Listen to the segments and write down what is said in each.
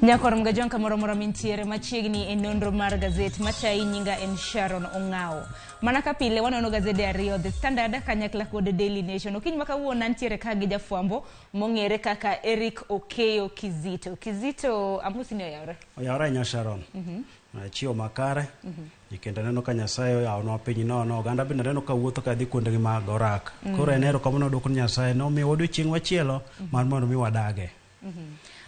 Nyakor Mgajwang' kamoro amora mintiere machiegni e nonro mar gazet matayi nyinga en Sharon Ong'awo. Mana ka pile wanono gazede ariyo The Standard kanyakla kod Daily Nation. Okinyi ma kawuono antiere ka gi jafwambo mong'ere kaka Eric Okeyo Kizito. Kizito, amosi ni oyawre. Oyawre ahinya Sharon. Achiewo makare. Kendo aneno ka Nyasaye oyawonwa piny nono. Oganda bende aneno ka wuotho ka dhi kuondegi mag orak. Koro en erokamano wadwoko ni Nyasaye nomiyowa odiochieng' machielo mar mondo mi wadage.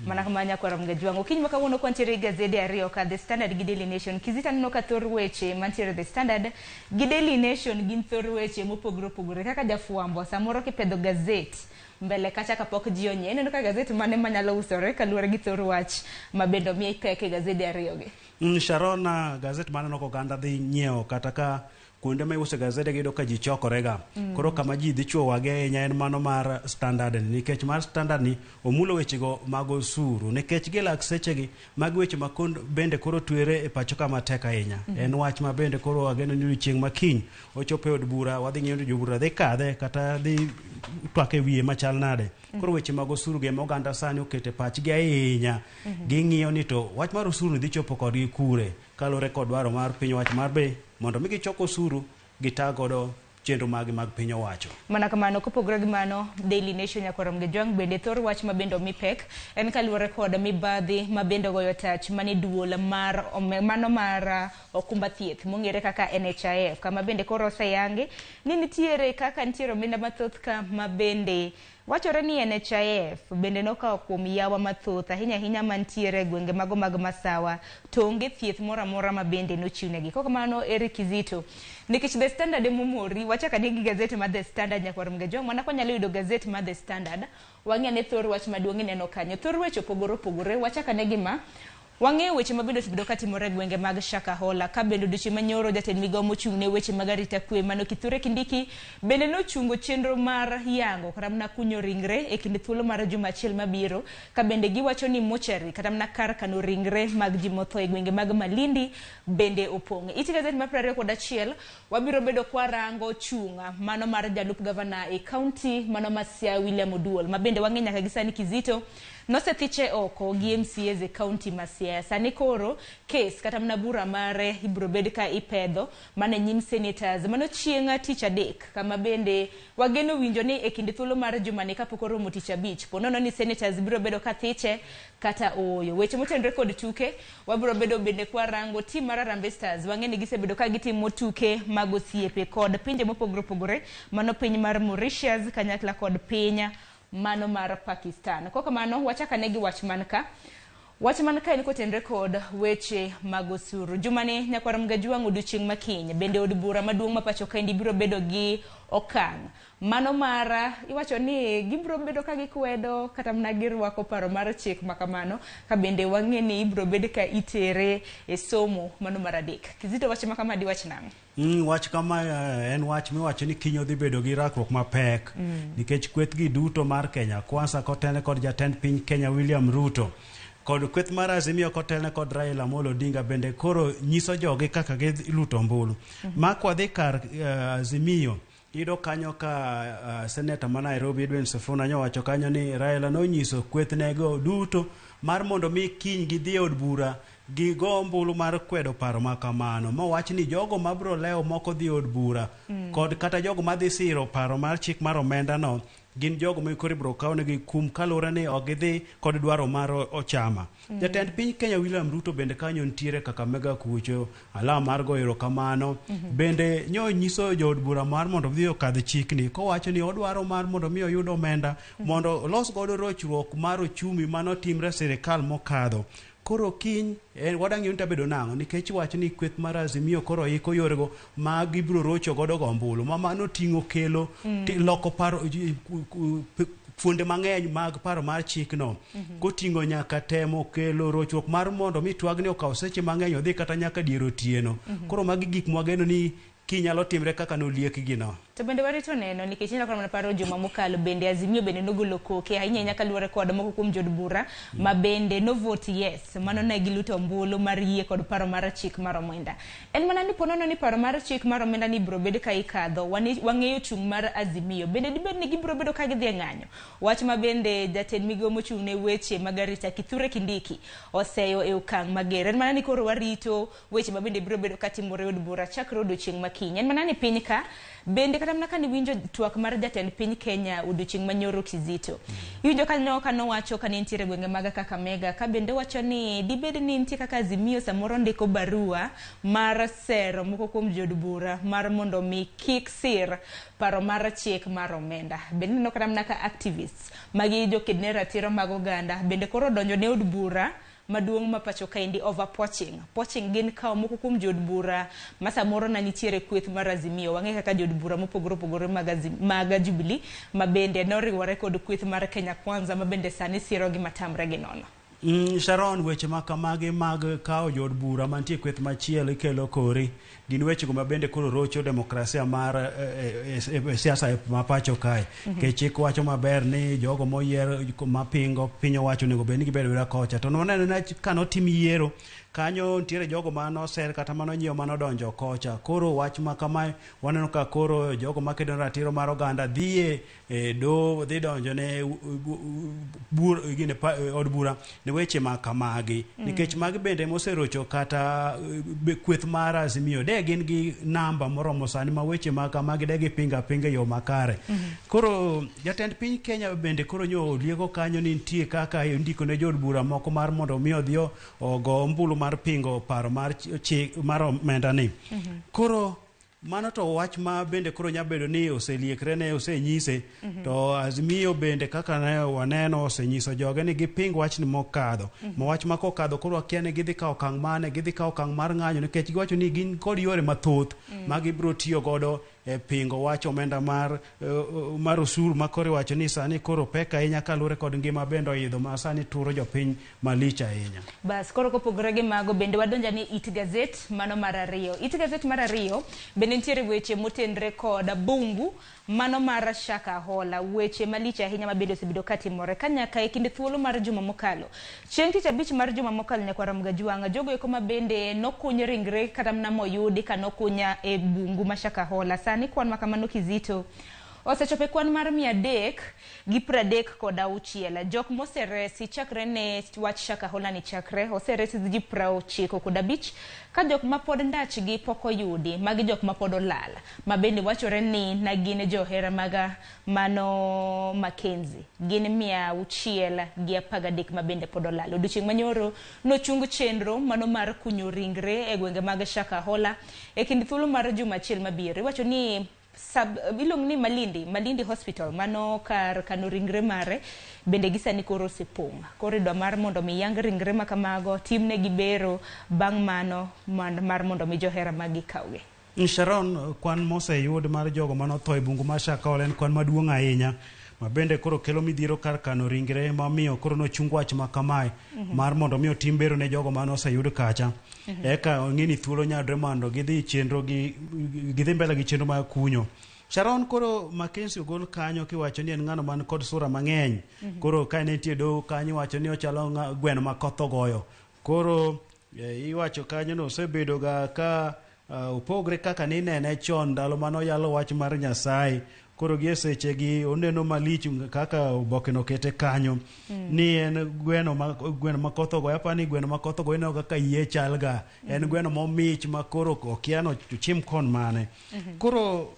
Mana kama nyakwar Mgajwang'. Okinyi ma kawuono kwantiere gi gazede ariyo ka The Standard gi Daily Nation. Kizito aneno ka thor weche mantiere The Standard gi Daily Nation gin thor weche mopogore opogore. Kaka jafwambo samoro kipedho gazet mbele kacha kapok ji onyiewe, ineno ka gazet mane manyalo usore kaluwore gi thor wach ma bende omiye pek e gazede ariyogi? Sharon, gazet maneno ka oganda dhi nyiewo kata ka kuonde ma iuse gazede giyudo ka ji chokorega. Koro kama ji dhi chuo wagi ahinya en mano mar Standard ni, nikech mar Standard ni omulo wechego mag osuru, nikech gi lak sechegi magi weche ma bende koro twere e pacho ka matek ahinya. En wach ma bende koro ageno ni odiochieng' ma kiny ochopo e od bura, wadhi ng'iyo ni jobura dhi kadhe kata dhi twak e wiye machal nade. Koro weche mag osuru gi ema oganda sani oketo e pachgi ahinya. Ging'iyo ni to wach mar osuru ni dhi chopo kodgi kure kaluwore kod dwaro mar piny owacho mar be mondo mi gichok osuru gita godo chenro maggi mag piny owacho. Mana kamano, kopogore gi mano, Daily Nation nyakwar Mgejwang' bende thor wach ma bende omi pek en kaluwore kod mibadhi ma bende ogoyo tach mane duol mar mano mar okumba thieth mong'ere kaka NHIF, kama bende koro oseyangi ni nitiere kaka nitiere omenda mathoth ka ma bende wachore ni NHIF bende nokawo kuom yawa mathoth ahinya ahinya mantiere e gwenge mago mag Masawa to onge thieth moro amora ma bende nochiwnegi. Kok kamano Eric Kizito, nikech The Standard emomori, wachak ane gi gazet mar The Standard nyakwar Mgejwang' mana kwanyalo yudo gazet mar The Standard, wang'i ane thor wach maduong' ineno kanyo. Thor weche opogore opogore, wachak ane gi ma Wang'eyo weche ma bende osebedo ka timore e gwenge mag Shakahola, ka bende odiochieng' manyoro jatend migao mochung' ne weche mag arita kwe mano Kithure Kindiki bende nochungo chenro mar yango kata mana kunyo ringre e kind thuolo mar juma achiel mabiro, ka bende giwacho ni mochari kata mana kar kano ringre mag ji motho e gwenge mag Malindi bende opong'. It gazet mar 21 wabiro bedo kwarango chung' mano mar jalup gavana e kaunti mano ma Siaya William Oduol ma bende wang'e nyaka gi sani Kizito Nosethiche oko gi MCAs e county ma Siaya. Sani koro case kata mana bura mare ibiro bed ka ipedho mana e nyim senators. Mano chieng' tich adek kama bende wageno winjo ni e kind thuolo mar jumani kapok oromo tich abich po nono ni senators biro bedo ka thiche kata ooyo. Weche motenore kod tuke wabiro bedo bende kwarango team mar Harambee Stars. Wang'e ni gisebedo ka gitimo tuke mag osiepe kod pinje mopogore opogore. Mano piny mar Mauritius kanyakla kod piny mano mar Pakistan. Kok kamano, wachak ane gi wach man ka. Wach man ka en kotenre kod weche mag osuru. Jumani, nyakwar Mgajwang' odiochieng' ma kiny, bende od bura maduong' ma pacho kaendi biro bedo gi okang' mano mar iwacho ni gibiro bedo ka gikwedo kata mana girwako paro mar chik ma kamano, ka bende wang'e ni ibiro bed ka itere e somo mano mar adek. Kizito wach ma kama diwach nang'o? Wach kama en wach miwacho ni kiny odhi bedo gi rakruok mapek nikech kweth gi duto mar Kenya Kwanza kotelne kod jatend piny Kenya William Ruto kod kweth mar Azimio kotelne kod Raila Amolo Odinga bende koro nyiso jogi kaka giluto ombulu. Ma kwadhi kar Azimio iyudo kanyo ka seneta ma Nairobi Edwin Sifuna nyowacho kanyo ni Raila nonyiso kwethnego duto mar mondo mi kiny gidhi e od bura gigo ombulu mar kwedo paro ma kamano, mowach ni jogo mabro lewo moko dhi od bura kod kata jogo madhi siro paro mar chik mar omenda no gin jogo ma koro ibro kawnegi kum kaluwore ni ok gidhi kod dwaro mar ochama. Jatend piny Kenya William Ruto bende kanyo nitiere Kakamega kucho, alam mar goyo erokamano. Bende nyo nyiso jood bura mar mondo odhi okadh chikni kowacho ni odwaro mar mondo mi oyud omenda mondo olos godo rochruok mar ochumi manotimre sirikal mokadho. Koro kiny wadang' yoni tabedo nang'o nikech wach ni kweth mar Azimio koro iko yorego ma gibiro rocho godo go ombulu ma mano ting'o kelo loko paro fuonde mang'eny mag paro mar chikno koting'o nyaka temo kelo rochruok mar mondo mi twagni okaw seche mang'eny odhi kata nyaka dier otieno. Koro magi gik mwageno ni kinyalo timre kaka noliekgi no. To bende warito neno nikech inyalo kata mana paro juma mokalo bende Azimio bende nogolo koke ahinya ahinya kaluwore kod moko kuom jood bura ma bende no vote yes mano ne giluto ombulu mar yie kod paro mar chik mar omenda. En mana ni ponono ni paro mar chik mar omenda ni ibiro bed ka ikadho wang'eyo chung' mar Azimio bende dibed ni gibiro bedo ka gidhi e ng'anyo. Wach ma bende jatend migawo mochung' ne weche mag arita Kithure Kindiki oseyo e okang' mager. En mana ni koro warito weche ma bende biro bedo katimore e od bura chakre odiochieng' ma kiny. En mana ni piny ka bende kata mana kane iwinjo twak mar jatend piny Kenya odiochieng' manyoro Kizito. Iwinjo kanyo kanowacho kane nitiere gwenge mag Kakamega ka bende owacho ni dibed ni nitie kaka Azimio samoro ndiko barua mar sero moko kuom jood bura mar mondo mi kik sir paro mar chik mar omenda. Bende ineno kata mana ka activists magi joked ne ratiro mag oganda bende koro odonjo ne od bura maduong' ma pacho kaendi over poaching. Poaching gin kawo moko kuom jood bura ma samoro na nitiere kweth mar Azimio. Wang'e kaka jood bura mopogore opogore mag Jubilee ma bende noriwore kod kweth mar Kenya Kwanza ma bende sani siro gi matamre gi nono. Sharon, weche ma kamagi mag kawo jood bura mantie kweth machielo ikelo kori gin wechego ma bende koro rocho demokrasia mar siasa ma pacho kae. Nikech chik wacho maber ni jogo moyier mapingo piny owacho onego bed ni gibedo abeda kocha. To nwaneno ni kanotim yiero kanyo nitiere jogo manoser kata manonyiew manodonjo kocha. Koro wach ma kamae waneno ka koro jogo makedo ne ratiro mar oganda dhiye e doho dhi donjo ne od bura ne weche ma kamagi. Nikech magi bende moserocho kata kweth mar Azimio de gin gi namba moromo sani ma weche ma kamagi de gipingo apinga e yo makare. Koro jatend piny Kenya bende koro nyo olieko kanyo ni nitie kaka indiko ne jood bura moko mar mondo mi odhi ogo ombulu mar pingo paro mar chik mar omenda ni. Koro mano to wach ma bende koro nya bedo ni oseliekre ne osenyise to Azimio bende kaka ne waneno osenyiso joge ni giping wachni mokadho. Ma wach ma kokadho koro wakia ni gidhi kawo okang' mane, gidhi kawo okang' mar ng'anyo nikech giwacho ni gin kod yore mathoth ma gibiro tiyo godo e pingo wach omenda mar osuru ma koro iwacho ni sani koro pek ahinya kaluwore kod ngima bende oidho ma sani turo jopiny malich ahinya. Bas, koro kopogore gi mago bende wadonja ni it gazet mano mar ariyo. It gazet mar ariyo bende nitiere weche motenre kod bungu mano mar Shakahola, weche malich ahinya ma bende osebedo katimore ka nyaka e kinde thuolo mar juma mokalo. Chieng' tich abich mar juma mokalo nyakwar Ramogi jogo eko ma bende nokuny ringre kata mana moyudi ka nokunya e bungu ma Shakahola. Sani kwan ma kamano Kizito osechopo e kwan mar 336. Jok moseresi chakre ne wach Shakahola ni chakre oseresi ji 95 ka jok ma pod ndachgi pok oyudi, magi jok ma pod olal ma bende wachore ni na gin johera maga mano Mackenzie gin 613 ma bende pod olal. Odiochieng' manyoro nochung chenro mano mar kunyo ringre e gwenge mag Shakahola e kind thuolo mar juma achiel mabiro. Iwacho ni iluongo ni Malindi Hospital mano kar kano ringre mare bende gisani koro osepong'. Koro idwa mar mondo mi yang ringre ma kamago timnegi bero bang' mano mar mondo mi johera magi kawgi. Sharon, kwan moseyud mar jogo manotho e bungu mar Shakahola en kwan maduong' ahinya ma bende koro kelo midhiero kar kano ringre mamiyo koro nochung wach ma kamae mar mondo mi otim bero ne jogo mane oseyud kacha. Eka ong'e ni thuolo nyadre mondo gidhi chenro gi gidhi mbele gi chenro mar kunyo. Sharon, koro Mackenzie ogol kanyo kiwacho ni en ng'ano man kod sura mang'eny. Koro ka ne nitie doho kanyo iwacho ni ochalo gweno ma koth ogoyo. Koro iwacho kanyo ni osebedo ga ka opogre kaka ninene chon ndalo mane oyalo wach mar Nyasaye. Koro gi e sechegi oneno malich kaka oboke no kete kanyo ni en gweno ma koth ogoyo. Aparo ni gweno ma koth ogoyo ineno kaka iye chal ga. En gweno momich ma koro okia ni ochim kon mane. Koro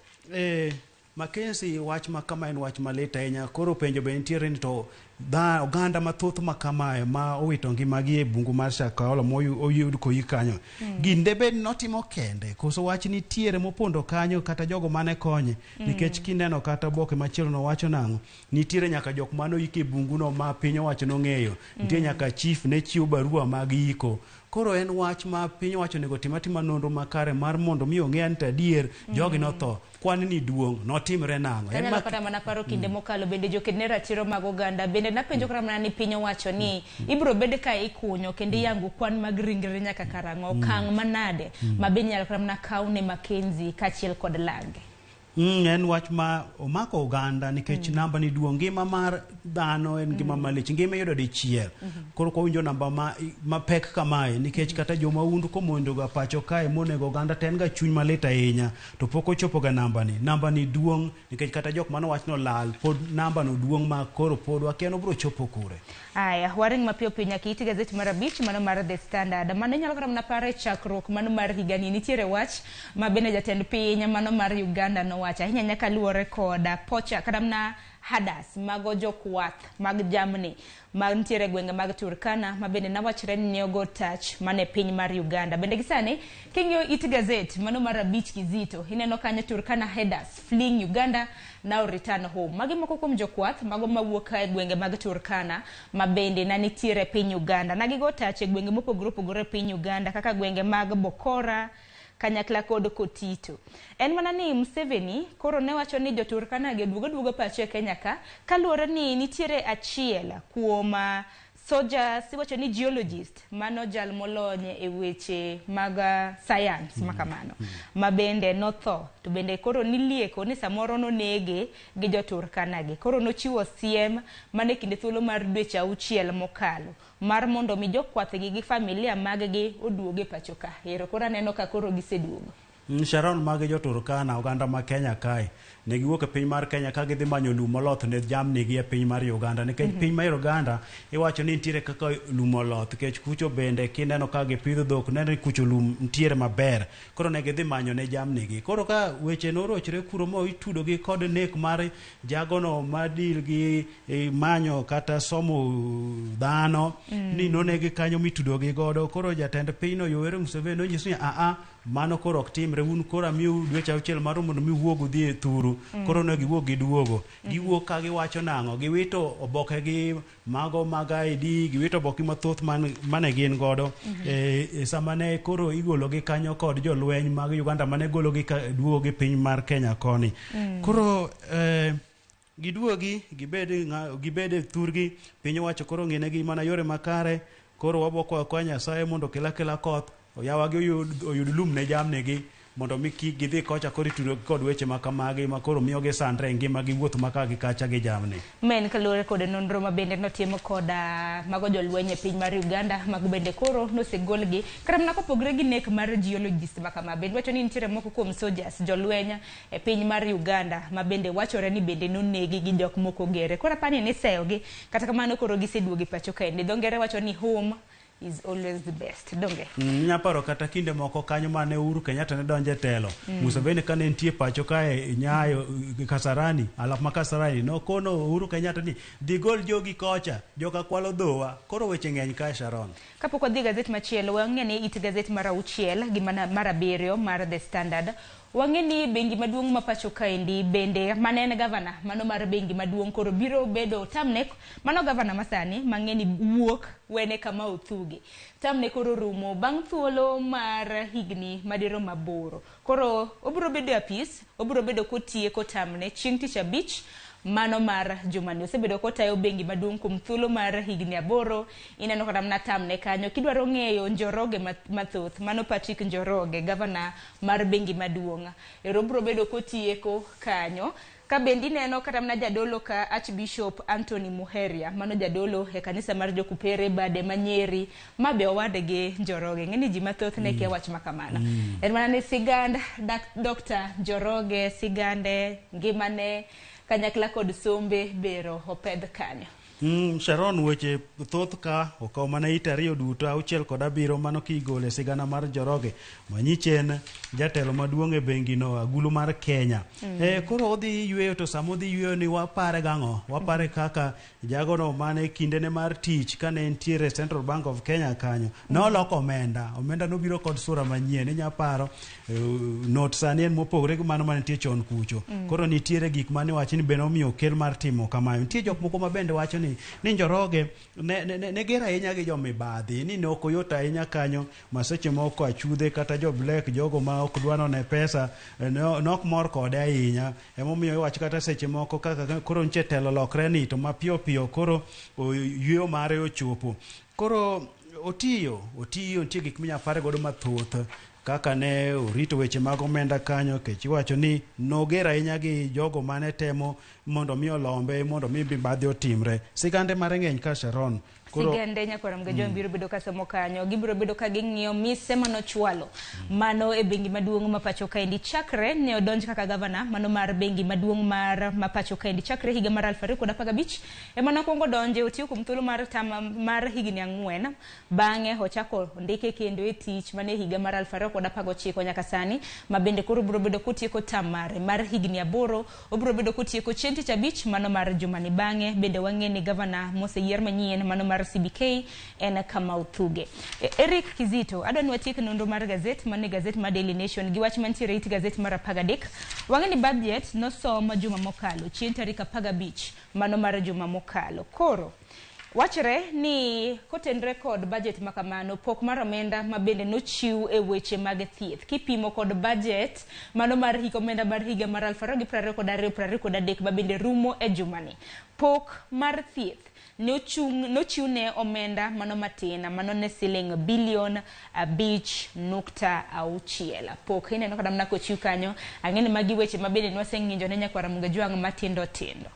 Mackenzie wach ma kama en wach malit ahinya. Koro penjo be nitiere ni to oganda mathoth ma kamae ma owito ngimagi e bungu mar Shakahola moyud koyik kanyo. Gin debed ni notimo kende koso wach nitiere mopondo kanyo kata jogo mane konye. Nikech kineno kata oboke machielo no wacho nang'o, nitiere nyaka jok manoyik e bungu no ma piny owacho nong'eyo. Nitie nyaka chief ne chiwo barua mag yiko. Koro en wach ma piny owacho onego tim atima nonro makare mar mondo mi ong'e ni to adier jogi notho. Kwan ni duong' notimre nang'o. En Anyalo kata mana paro kinde mokalo bende joked ne ratiro mag oganda bende bende napenjo kata mana ni piny owacho ni ibiro bed ka ikunyo kendo iyango kwan mag ringre nyaka karang'o, okang' manade ma bende inyalo kata mana kaw ne Mackenzie kaachiel kod lange. En wach ma omako oganda nikech namba ni duong'. Ngima mar dhano en ngima malich, ngima iyudo dichiel. Koro kwawinjo namba mapek kamae, nikech kata jomahundu komonjo ga pacho kae monego oganda to en ga chuny malit ahinya, to pok ochopo ga namba ni. Namba ni duong' nikech kata jok mane wach nolal pod namba no duong' ma koro pod wakia ni obiro chopo kure. Aya, waring mapiyo piyo nyaka it gazet mar 5 mano mar The Standard. Mano inyalo kata mana paro e chakruok mano mar higani nitiere wach ma bende jatend piny mano mar Uganda nowacho ahinya nyaka luwore koda pocha kata mana hadas mago jokwath mag jamni mantiere e gwenge mag Turkana ma bende nawachre ni ne ogo tach mane piny mar Uganda. Bende gisani king'iyo it gazet mano mar 5 Kizito ineno kanyo Turkana herders fleeing Uganda now return home. Magi moko kuom jokwath mago mawuok e gwenge mag Turkana ma bende na nitiere e piny Uganda. Na gigo tach e gwenge mopogore opogore e piny Uganda kaka gwenge mag Bokora kanyakla kod Kotito. En mana ni Museveni koro ne wacho ni jo-Turkana gi oduogo duogo pacho e Kenya ka kaluwore ni nitiere achiel kuom soldiers iwacho ni geologist mano jal molony e weche mag science makamano ma bende notho to bende koro nilieko ni samoro nonege gi jo-Turkana gi. Koro nochiwo siem mane kinde thuolo mar dweche 6 mokalo mar mondo mi jokwath gi familia mag gi oduog e pacho ka. Ero koro aneno ka koro giseduogo. Sharon, magi jo-Turkana, oganda ma Kenya kae ne giwuok e piny mar Kenya ka gidhi manyo lum moloth ne jamni gi e piny mar Uganda nikech piny mar Uganda iwacho ni nitiere kaka lum oloth, nikech kucho bende kineno ka gipidho dhok neno ni kucho lum nitiere maber, koro ne gidhi manyo ne jamni gi. Koro ka weche norochre kuro mo itudo gi kod nek mar jagono madil gi manyo kata somo dhano ni nonegi kanyo mitudo gi godo. Koro jatend pinyno Yoweri Museveni nonyiso ni aa mano koro ok timre, un koro amiu dweche 6 mar mondo mi uwuog udhi e thuru. Koro ne giwuok giduogo. Giwuok ka giwacho nang'o? Giwito oboke gi mago mag ID, giwito oboke mathoth mane gin godo. Sama ne koro igologi kanyo kod jolweny mag Uganda mane gologi ka duogo gi piny mar Kenya koni. Koro giduogi gibed e thurgi, piny owacho koro ng'inegi mana yore makare. Koro wabiro kwayo kwa Nyasaye mondo okel akela koth, oyawagi oyud lum ne jamni gi mondo mi kik gidhi kocha koro itudo kod weche ma kamagi ma koro miyo gisandre e ngima gi wuoth ma ka gi kacha gi jamni. Men kaluwore kod nonro ma bende notimo kod mago jolweny e piny mar Uganda mago bende koro nosegolgi kata mana kopogre gi nek mar geologist ma kama bende wacho ni nitiere moko kuom soldiers jolweny e piny mar Uganda ma bende wachore ni bende nonegi gi jok moko ogere. Koro apani ni iseyogi kata kamano koro giseduogo e pacho kaendi. Dho ngere wacho ni home is always the best. Donge? Nyaparo kata kinde moko kanyo mane Uhuru Kenyatta ne donjo e telo. Museveni kane nitie pacho kae Nyayo Kasarani, alap ma Kasarani, nokono Uhuru Kenyatta ni dhi gol jogi kocha, joka kwalo dhowa. Koro weche ng'eny kae Sharon. Kapok wadhi gazet machielo, wang'e ni it gazet mar 6 gi mar 7 mar The Standard. Wang'e ni bengi maduong' ma pacho kaendi bende mane en gavana mano mar bengi maduong' koro biro bedo tamne mano gavana masani mang'e ni wuok wene kama othuge. Tamne koro rumo bang' thuolo mar higni madirom 8. Koro obiro bedo e apis, obiro bedo kotieko tamne chieng' tich 5 mano mar jumani. Osebedo kotayo bengi maduong' kuom thuolo mar higni 8. Ineno kata mana tamne kanyo. Kidwaro ng'eyo Njoroge mathoth, mano Patrick Njoroge, gavana mar bengi maduong'. Ero biro bedo kotieko kanyo. Ka bende ineno kata mana jadolo ka Archbishop Anthony Muheria, mano jadolo e kanisa mar Jokupere bade ma Nyeri, ma be owadgi Njoroge. Ng'eni ji mathoth ne kia wach ma kamano. En mana ni sigand Dr. Njoroge, sigande, ngimane, kanyakla kod sombe bero opedh kanyo. Sharon, weche thoth ka okawo mana ite 2 duto 6 kod 7 mano kigole sigana mar Njoroge manyichen jatelo maduong' e bengi no agulu mar Kenya. Koro odhi yweyo to sama odhi yweyo ni wapare gang'o? Wapare kaka jagono mane kindene mar tich kane nitiere Central Bank of Kenya kanyo noloko omenda. Omenda nobiro kod sura manyien. Inya paro not sani en mopogore gi mano mane nitie chon kucho. Koro nitiere gik mane wacho ni bende omiyo kel mar timo kamayo. Nitie jok moko ma bende wacho ni ni ni Njoroge ne ger ahinya gi jomibadhi, ni ne ok oyot ahinya kanyo ma seche moko achudhe kata jo black, jogo ma ok dwa none pesa, ne ok mor kode ahinya. Emomiyo iwacho kata seche moko kaka koro nitie telo lokre ni to mapiyo piyo koro yweyo mare ochopo. Koro otiyo nitie gik minyalo pare godo mathoth kaka ne orito weche mag omenda kanyo, kech iwacho ni noger ahinya gi jogo mane temo mondo mi olombe, mondo mi mibadhi otimre. Sigande mare ng'eny ka, Sharon. Koro Sigande nyakwara Mgajwang' biro bedo ka somo kanyo, gibiro bedo ka ging'iyo mise manochwalo mano e bengi maduong' ma pacho kaendi chakre ne odonj kaka gavana mano mar bengi maduong' mar ma pacho kaendi chakre higa mar 2015 ema nokwongo donje. Otiyo kuom thuolo mar tam mar higni 4, bang'e ochako ondike kendo e tich mane higa mar 2019 nyaka sani, ma bende koro biro bedo kotieko tam mare mar higni 8, obiro bedo kotieko chieng' tich abich mano mar jumani. Bang'e bende wang'e ni gavana moseyier manyien mano mar CBK en Kamau Thuge. Eric Kizito, adwa ni watiek nonro mar gazet mane gazet mar Daily Nation gi wach mantiere it gazet mar 13. Wang'e ni budget nosom juma mokalo chieng' tarik 15 mano mar juma mokalo. Koro wachre ni kotenre kod budget ma kamano, pok mar omenda ma bende nochiw e weche mag thieth kipimo kod budget mano mar hik omenda mar higa mar 2022-2023 ma bende rumo e jumani, pok mar thieth nochiw ne omenda mano matin, mano ne siling bilion 5.6. Pok ineno kata mana kochiw kanyo. Ang'e ni magi weche ma bende nwaseng'injo ne nyakwara Mugajwang' matindo tindo.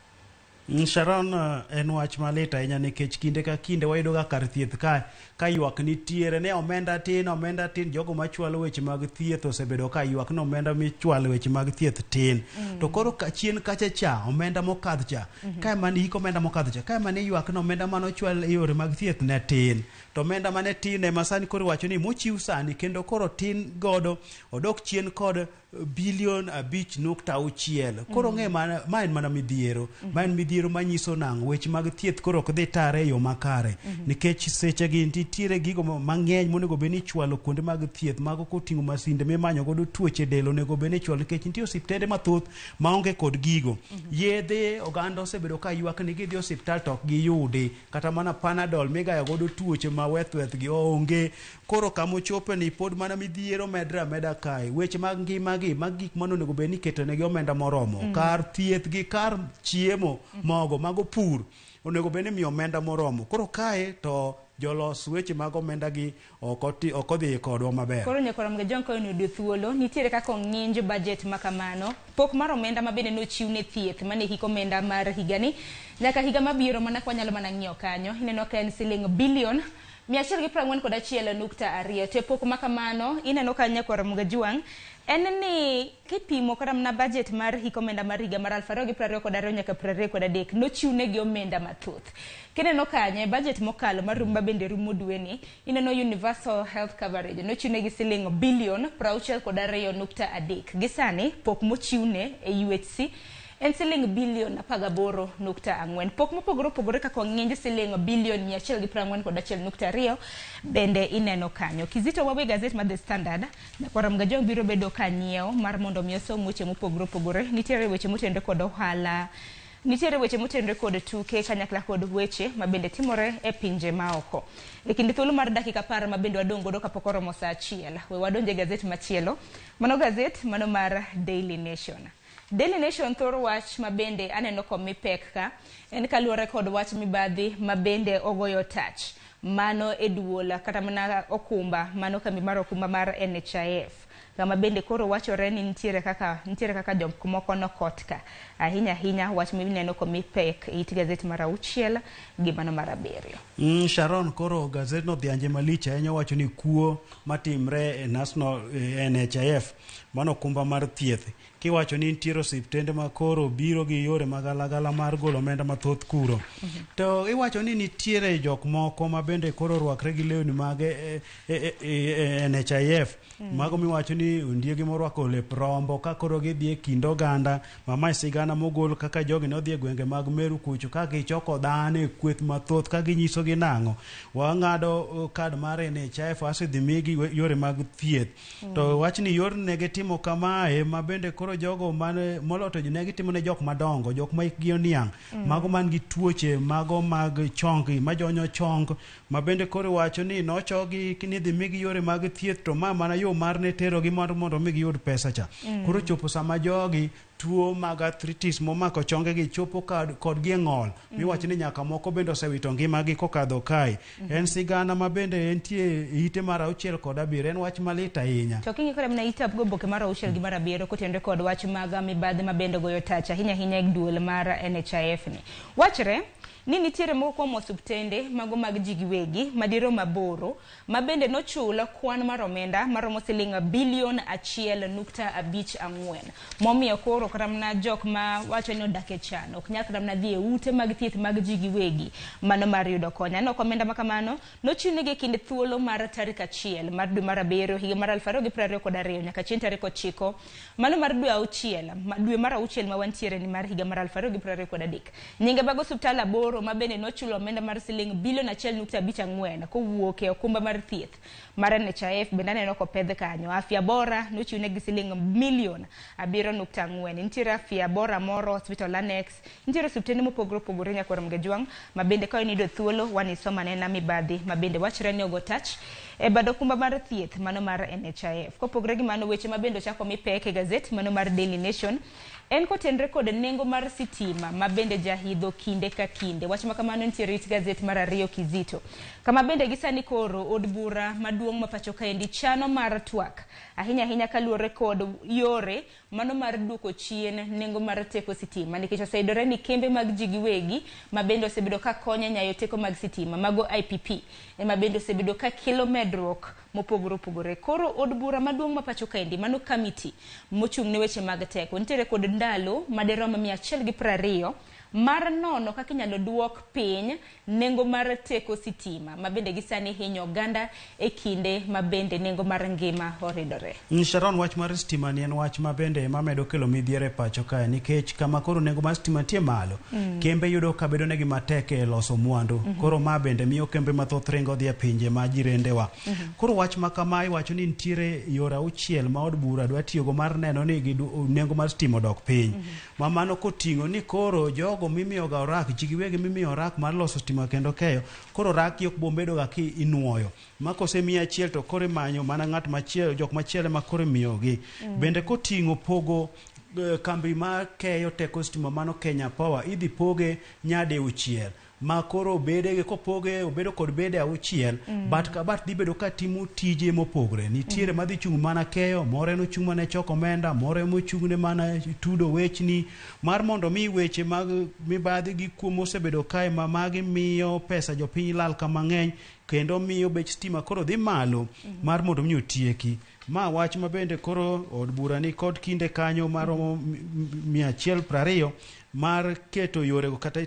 Sharon, en wach malit ahinya nikech kinde ka kinde wayudo ga kar thieth ka ywak nitiere ne omenda tin, omenda tin. Jogo machwalo weche mag thieth osebedo ka ywak ni omenda michwalo weche mag thieth tin. To koro ka chien kacha cha omenda mokadho cha, ka ema hik omenda mokadho cha, ka ema ne ywak ni omenda manochwal e yore mag thieth ne tin. To omenda mane tin ema sani koro iwacho ni mochiw sani kendo koro tin godo odok chien kod bilion 5.6. Koro ng'e ma en mana midhiero. Ma en midhiero manyiso nang'o weche mag thieth koro ok dhi tare e yo makare. Nikech seche gi nitiere gigo mang'eny monego bed ni ichwalo kuonde mag thieth, mago koting'o masinde mimanyo godo tuoche del onego bed ni ichwalo, nikech nitie osiptende mathoth maonge kod gigo. Yedhe oganda osebedo ka ywak ni gidhi osiptal to ok giyudi, kata mana Panadol migayo godo tuoche ma weth weth gi onge. Koro kamochope ni pod mana midhiero medre ameda kae. Weche mag ngima gi, mag gik mane onego bed ni iketo negi omenda moromo, kar thieth gi kar chiemo, mogo, mago pur, onego bed ni imiyo omenda moromo. Koro kae to jolos weche mag omenda gi ok odhi kodwa maber. Koro nyakwara Mgajwang' ka oyudo thuolo, nitiere kaka ong'inj budget ma kamano, pok mar omenda ma bende nochiw ne thieth mane hik omenda mar higani nyaka higa mabiro, mana ka wanyalo mana ng'iyo kanyo, ineno ka en siling bilion 141.2. To e pok ma kamano ineno ka nyakwara Mgajwang' en ni kipimo kata mana budget mar hik omenda mar higa mar 2022 nyaka 23 nochiw negi omenda mathoth. Kineno kanyo e budget mokalo mar ma bende rumo dweni, ineno universal health coverage nochiw negi siling bilion 62.3. Gi sani pok mochiwne e UHC en siling bilion 18.4. Pok mopogore opogore kaka ong'inj siling bilion 141.2 bende ineno kanyo. Kizito, wawe gazet mar The Standard, nyakwara Mgajwang' biro bedo ka nyiewo mar mondo mi osom weche mopogore opogore. Nitiere weche motenore kod ohala, nitiere weche motenore kod tuke kanyakla kod weche ma bende timore e pinje maoko. E kind thuolo mar dakika 10 ma bende wadong' godo kapok oromo saa 1, we wadonje gazet machielo, mano gazet mano mar Daily Nation. Daily Nation thoro wach ma bende aneno komi pek ka en kaluwore kod wach mibadhi ma bende ogoyo tach mano e duol kata mana okumba mano kambi mar okumba mar NHIF, kama bende koro wachore ni nitiere kaka jok moko nokot ka ahinya ahinya. Wach mineno komi pek e it gazet mar 6 gi mano mar 7. Sharon, koro gazetno dhianje malich ahinya, wacho ni kuo matimre e National NHIF, mano okumba mar thieth, kiwacho ni nitiere osiptende ma koro biro gi yore magalagala mar golo omenda mathoth kuro. To iwacho ni nitiere jok moko ma bende koro orwakre gi lewni mag NHIF, mago miwacho ni ondiegi morwako lep rombo, ka koro gidhi e kind oganda. Ma mae sigana mogol kaka jogi nodhi e gwenge mag Meru kucho ka gichoko dhano e kweth mathoth ka ginyisogi nang'o wang'ado kad mar NHIF asedhi migi yore mag thieth. To wachni yor ne gitimo kamae ma bende koro koro jogo mane moloyo to ne gitimo ne jok madongo, jok ma hikgi oniang', mago man gi tuoche mago mag chong majonyo chong, ma bende koro iwacho ni nochogi ni idhi migi yore mag thieth, to ma mana yo mar ne terogi mar mondo mi giyud pesa cha. Koro chopo sama jogi tuo mag arthritis momako chongegi chopo kodgi e ng'ol, miwacho ni nyaka moko bende osewito ngimagi kokadho kae. En sigana ma bende entie e ite mar 6 kod 7, en wach malit ahinya. To king'iyo kata mana it oboke mar 6 gi mar 7 kotenore kod wach mag mibadhi ma bende goyo tach ahinya ahinya e duol mar NHIF ni. Wachre ni nitiere moko kuom osuptende mago mag ji giwegi madirom 8 ma bende nochul kwan mar omenda maromo siling bilion 1.54, momiyo koro kata mana jok ma wacho ni odak e chan ok nyal kata mana dhi e ute mag thieth mag ji giwegi mano mar yudo kony. Aneno ka omenda ma kamano nochiwnegi e kind thuolo mar tarik 1 mar dwe mar 7 higa mar 2022 nyaka chieng' tarik 9 mano mar dwe 6 dwe mar 6 ma wantiere ni mar higa mar 2023. Nyinge mag osuptal 8 ma bende nochulo omenda mar siling bilion 1.54 kowuok e okumba mar thieth mar NHIF bende aneno kopedh kanyo. Afya Bora nochiwnegi siling milion 7.4. Nitiere Afya Bora moro, Hospital Annex, nitiere osiptende mopogore opogore nyakwar Mgejwang' ma bende ka iniyudo thuolo wanisoma nena mibadhi ma bende wachre ni ogo tach e bad okumba mar thieth mano mar NHIF. Kopogore gi mano, weche ma bende ochako mi pek e gazet mano mar Daily Nation en kotenre kod nengo mar sitima ma bende jahidho kinde ka kinde. Wach ma kamano nitiere it gazet mar 2 Kizito, kama bende gisani koro od bura maduong' ma pacho kaendi chano mar twak ahinya ahinya kaluwore kod yore mano mar duoko chien nengo mar teko sitima, nikech oseyudore ni kembe mag ji giwegi ma bende osebedo ka konyo e nyayo teko mag sitima mago IPP ema bende osebedo ka kelo medruok mopogore opogore. Koro od bura maduong' ma pacho kaendi mano kamiti mochung' ne weche mag teko nitiere kod ndalo madirom 120 mar nono kaka inyalo duok piny nengo mar teko sitima ma bende gisani hinyo oganda e kinde ma bende nengo mar ngima oridore. Sharon, wach mar stima ni en wach ma bende mamedo kelo midhiero e pacho kae, nikech kama koro nengo mar stima nitie malo, kembe yudo ka bedo negi matek e loso mwandu. Koro ma bende miyo kembe mathoth ringo dhi e pinje ma jirendewa. Koro wach ma kama iwacho ni nitiere yore 6 ma od bura dwa tiyogo mar neno ni nengo mar stima odok piny. Ma mano koting'o ni koro jogo mimiyoga orak, ji giwegi mimiyo orak mar loso stima kendo keyo, koro orak ok bo bedo ga ki inuoyo. Ma kosemiyi achiel to koro imanyo mana ng'at machielo, jok machielo ema koro imiyogi. Bende koting'o pogo kambi ma keyo teko stima mano Kenya Power, idhi poge nyadi 6. Ma koro bedege kopoge obedo kod bede 6, bat ka bat dhi bedo ka timo tije mopogore. Nitiere madhi chung' mana keyo, moro en ochung' mana choko omenda, moro ema ochung' ne mana tudo wechni, mar mondo mi weche mag mibadhi gi kuo mosebedo kae ma magi miyo pesa jopiny lal kama ng'eny, kendo miyo bech stima koro dhi malo mar mondo mi otieki. Ma wach ma bende koro od bura ni kod kinde kanyo maromo 120 mar keto yorego kata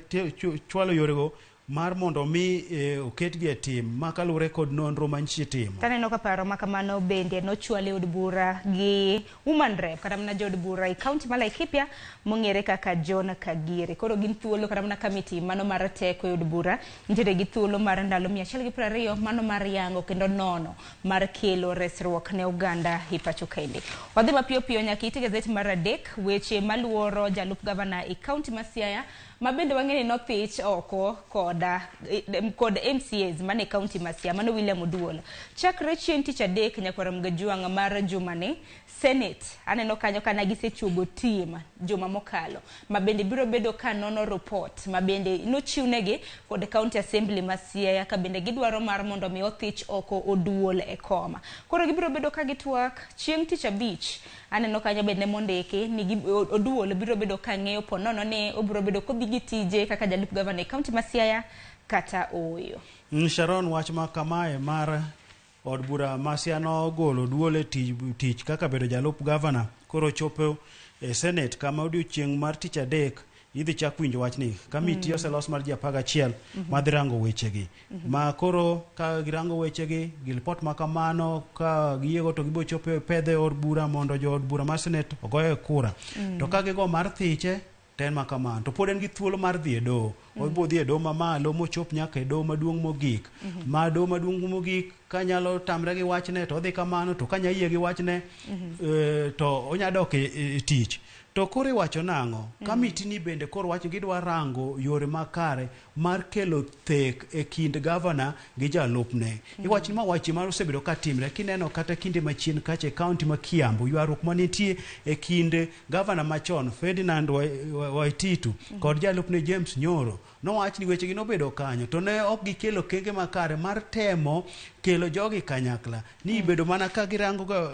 chwalo yorego mar mondo mi oketgi e tim ma kaluwore kod nonro mantie timo. Taneno ka paro ma kamano bende nochwal e od bura gi woman rep kata mana jood bura e kaunti ma Laikipia mong'ere kaka John Kagere. Koro gin thuolo kata mana kamiti mano mar teko e od bura nitiere gi thuolo mar ndalo 120 mano mar yango kendo nono mar kelo resruok ne oganda e pacho kaendi. Wadhi mapiyo piyo nyaka ite gazet mar 3, weche maluoro jalup gavana e kaunti ma Siaya ma bende wang'e ni nothich oko kod MCAs mane kaunti ma Siaya mano William Oduol. Chakre chieng' tich adek nyakwar Mgajwang' mar jumani, Senate aneno kanyo kana gisechuogo team juma mokalo ma bende biro bedo ka nono report ma bende nochiwnegi kod County Assembly ma Siaya ka bende gidwaro mar mondo mi othich oko Oduol e koma. Koro gibiro bedo ka gitwak chieng' tich abich. Aneno kanyo bende mondiki ni Oduol biro bedo ka ng'eyo po nono ni obiro bedo kodhi gi tije kaka jalup gavana e kaunti ma Siaya kata ooyo. Sharon, wach ma kamae mar od bura ma Siaya nogolo Oduol e tich kaka bedo jalup gavana koro chopo e Senate kama odiochieng' mar tich adek idhi chak winjo wachni. Kamiti oselos mar ji 11 madhi rango wechegi. Ma koro ka girango wechegi gi ripot ma kamano ka giyiego to gibo chopo e pedhe od bura mondo jood bura mar Senate ogoye kura. To ka gigo mar thiche To en ma kamano to pod en gi thuolo mar dhi e doho. Obiro dhi e doho mamalo mochop nyaka e doho maduong' mogik. Ma doho maduong' mogik kanyalo tamre gi wachne to odhi kamano, to kanya yie gi wachne to onya dok e tich. To koro iwacho nang'o? Kamiti ni bende koro wacho gidwa rango yore makare mar kelo thek e kind gavana gi jalupne. Iwacho ni ma wach ma osebedo ka timre kineno kata kinde machien kacha e kaunti ma Kiambu, ywaruok manitie e kind gavana machon Ferdinand Waititu kod jalupne James Nyoro. Nowach ni wechegi nobedo kanyo to ne ok gikelo kenge makare mar temo kelo jogi kanyakla. Ni bedo mana ka girango ga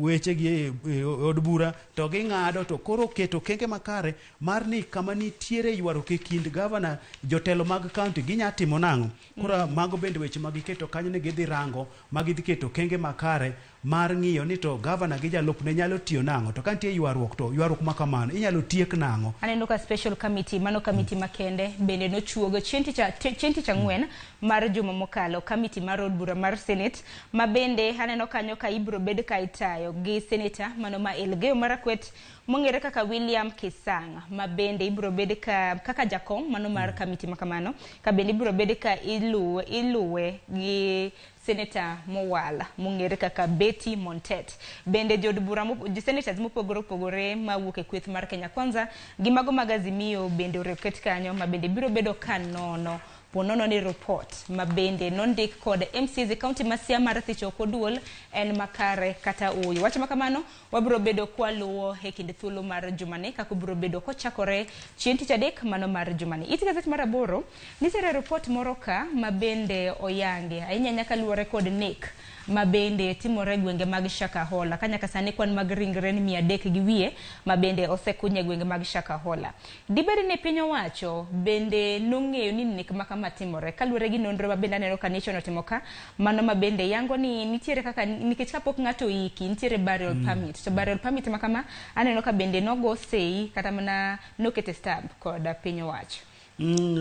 wechegi e od bura to ging'ado, to koro keto kenge makare mar ni kama nitiere ywaruok e kind gavana, jotelo mag kaunti ginya timo nang'o. Koro mago bende weche ma giketo kanyo ni gidhi rango ma gidhi keto kenge makare mar ng'iyo ni to gavana gi jalupne nyalo tiyo nang'o, to ka nitie ywaruok to ywaruok ma kamano inyalo tiek nang'o. Aneno ka special committee, mano committee makende bende nochuogo chieng' tich ang'wen mar juma mokalo, committee mar od bura mar Senate ma bende aneno kanyo ka ibiro bed ka itayo gi senator mano ma Elgeyo Marakwet mong'ere kaka William Kisang, ma bende ibiro bed ka kaka jakom mano mar committee ma kamano, ka bende ibiro bed ka iluwe gi senator mowal mong'ere kaka Betty Montet. Bende jood bura, senators mopogore opogore mawuok e kweth mar Kenya Kwanza gi mago mag Azimio bende oket kanyo, ma bende biro bedo ka nono ponono ni report ma bende nondik kod MCAs e kaunti ma Siaya mar thicho oko duol en makare kata ooyo. Wach ma kamano wabiro bedo kwaluwo e kind thuolo mar jumani kaka obiro bedo kochakore chieng' tich adek mano mar jumani. It gazet mar 8 nitiere report moro ka ma bende oyangi ahinya ahinya kaluwore kod nek ma bende timore e gwenge mag Shakahola, ka nyaka sani kwan mag ringre ni 300 gi wiye ma bende osekuny e gwenge mag Shakahola. Dibed ni piny owacho bende nong'eyo ni nek ma kama timore kaluwore gi nonro ma bende aneno ka Nation otimo ka, mano ma bende yango ni nitiere kaka, nikech kapok ng'ato oiki nitiere burial permit, to burial permit ma kama aneno ka bende nogo sei kata mana nokete stamp kod piny owacho.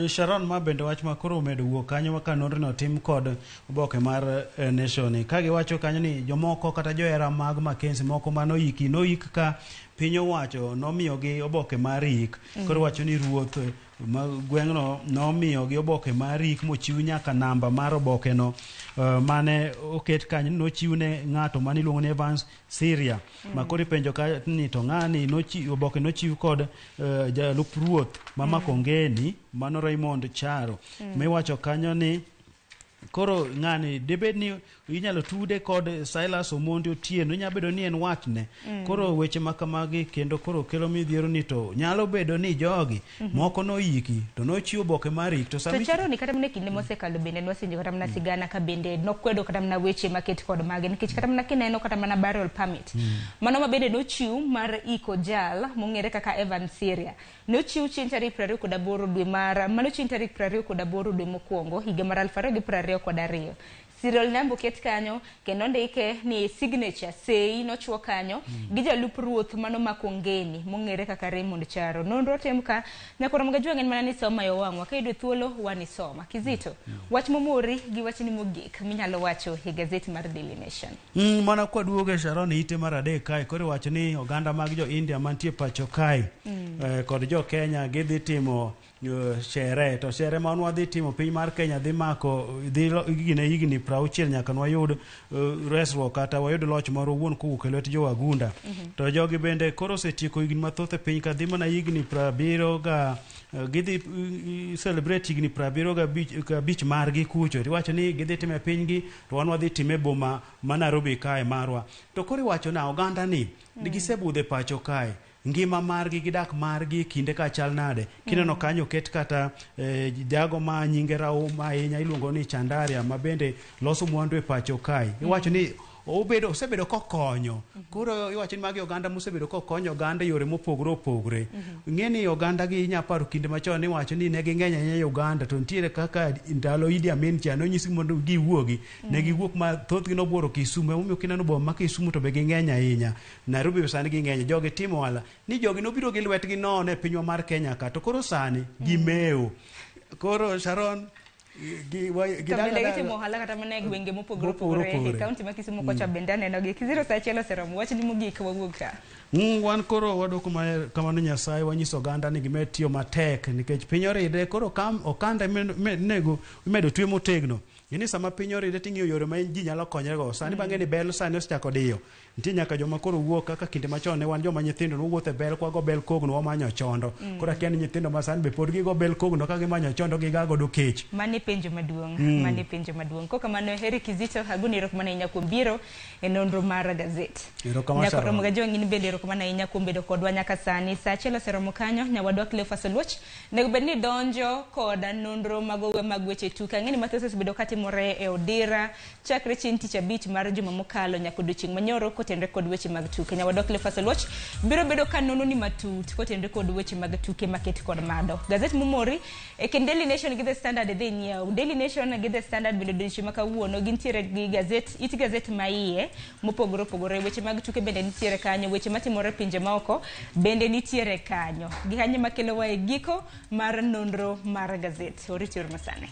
Sharon, ma bende wach ma koro omedo wuok kanyo ka nonro no otim kod oboke mar Nation, ka giwacho kanyo ni jomoko kata johera mag Mackenzie moko manoiki noik ka piny owacho nomiyogi oboke mar ik. Koro wacho ni ruoth ma gweng'no nomiyogi oboke mar ik mochiw nyaka namba mar oboke no mane oket kanyo nochiw ne ng'ato mane iluongo ni Evans Syria. Ma koro ipenjo ka ni to ng'ani oboke nochiw kod jalup ruoth ma Makongeni mano Raymond Charo. Miwacho kanyo ni koro ng'ani dibed ni inyalo tude kod Silas Omondi Otieno, inyalo bedo ni en watne. Koro weche ma kamagi kendo koro kelo midhiero ni to nyalo bedo ni jogi moko noiki to nochiwo oboke mar ik to To sami charo ni kata mana e kinde mosekalo bende nwasewinjo kata mana sigana ka bende nokwedo kata mana weche maket kod mage, nikech kata mana kineno kata mana burial permit mano ma bende nochiw mar iko jal mong'ere kaka Evan Syria nochiw chieng' tarik 28 dwe mar mano chieng' tarik 28 dwe mokwongo higa mar 2022. Serial number oket kanyo kendo ondike ni signature sei nochuo kanyo gi jalup ruoth mano Makongeni mong'ere kaka Raymond Charo. Nonro otim ka nyakoro Mga en mana ni soma yo wang'wa ka iyudo thuolo wanisoma. Kizito, wach momori gi wachni mogik minyalo wacho e gazet mar Daily Nation. Mana kwaduogo e Sharon ite mar adek kae, koro iwacho ni oganda mag jo India mantie pacho kae kod jo Kenya gidhi timo shere, to shere ma wan timo piny mar Kenya dhi mako dhi gine higni 60 nyaka nwayud resruok kata wayud loch moro owuon kowuok e lwet jo wagunda. To jogi bende koro osetieko higni mathoth e piny ka dhi mana higni 70 ga gidhi celebrate higni 75 margi kucho. Iwacho ni gidhi time pinygi to wan wadhi time e boma ma Nairobi kae marwa. To koro iwacho na oganda ni gisebudho e pacho kae, ngima margi gi dak margi kinde ka chal nade? Kineno kanyo oket kata jago ma nyinge rahuma ahinya iluongo ni Chandaria ma bende loso mwandu e pacho kae. Iwacho ni obedo osebedo kokonyo. Koro iwacho ni magi oganda mosebedo kokonyo oganda e yore mopogore opogore. Ing'e ni oganda gi inya paro kinde machon iwacho ni ne ging'eny ahinya e Uganda, to nitiere kaka ndalo Idi Amin cha nonyisgi mondo giwuogi. Ne giwuok ma thothgi nobuoro Kisumu. Emomiyo kineno boma ma Kisumu to be ging'eny ahinya. Nairobi be sani ging'eny. Jogi timo ohala. Ni jogi nobiro gi lwetgi nono e pinywa mar Kenya ka. To koro sani gimewo. Koro Sharon, To bende gitimo ohala kata mana e gwenge mopogore Mopogore opogore e opogore. kaunti ma Kisumu kocha bende aneno gi. Kiziro saa achiel oseromo, wachni mogik wawuog ka. Wan koro wadwoko kamano Nyasaye, wanyiso oganda ni gimed tiyo matek nikech piny oride koro kam okanda nego imedo twe motegno. Ng'eni sama piny oride ting'iyo yore ma ji nyalo konyrego. Sani bang'e ni bel sani osechako diyo. Nitie nyaka joma koro wuok kaka kinde machon ne wan joma nyithindo nwawuotho e bel kwago bel kogno wamanyo chondo. Koro akia ni nyithindo ma sani be pod gigo bel kogno ka gimanyo chondo giga godo kech. Mano e penjo maduong', mano e penjo maduong'. Kokamano Eric Kizito, agoni erokamano ahinya kuom biro e nonro mar gazet. Erokamano Nyakoro Sharon. Mgajwang' in bende erokamano ahinya kuom bedo kodwa nyaka sani. Saa achiel oseromo kanyo, nyawadwa Cleophas Oluoch nego bed ni donjo kod nonro magowe mag weche tuke. Ang'e ni mathoth osebedo katimore e odira chakre chieng' tich abich mar juma mokalo nyaka odiochieng' manyoro kotenre kod weche mag tuke. Nyawadwa Cleophas Oluoch biro bedo ka nono ni matut kotenre kod weche mag tuke maket kod mado. Gazet momori e kind Daily Nation gi The Standard idhi nyiew. Daily Nation gi The Standard bende odiochieng' ma kawuono gintiere gi gazet, it gazet ma iye mopogore opogore. Weche mag tuke bende nitiere kanyo, weche matimore e pinje maoko bende nitiere kanyo. Gi kanyo makelowa e giko mar nonro mar gazet. Oriti uru masani.